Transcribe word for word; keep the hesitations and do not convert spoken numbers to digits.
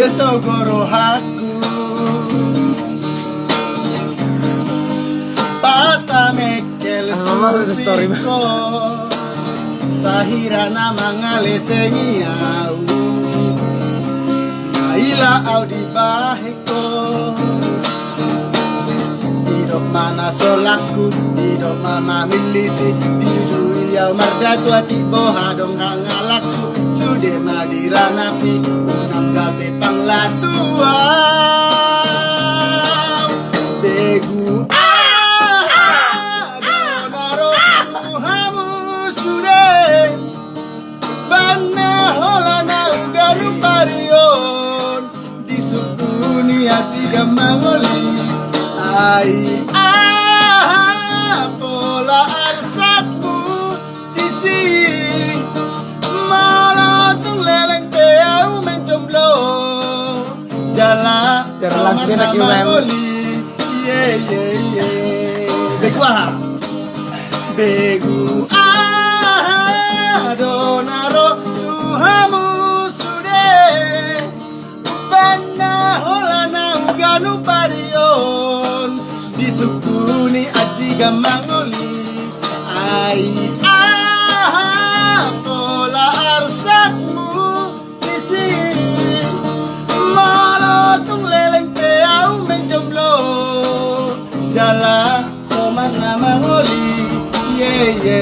Beso gorohaku. Sipata mengkel supi ko. Sahira na mangalesengi au. Maila au dibahen. Didok ma na solangku, didok ma mamiliti. Dijujui au mardatu atik boha dong hangalangku. Sude ma diranapi, unang gabe panglatuau. Begu aha do na ro tu hamu sude. Umbahen na holan au ganup ari on. Disungkuni atik mangoli. Ai aha pola arsakmu disi. Molo tung leleng pe au menjomblo. Jala somal na mangoli. Ye ye ye. Begu aha. Begu aha do na ro tu hamu sude. Umbahen na holan au ganup ari on. Disungkuni atik mangoli. Ai aha pola arsakmu disi. Molo tung leleng pe au menjomblo. Jala somal na mangoli. Ye ye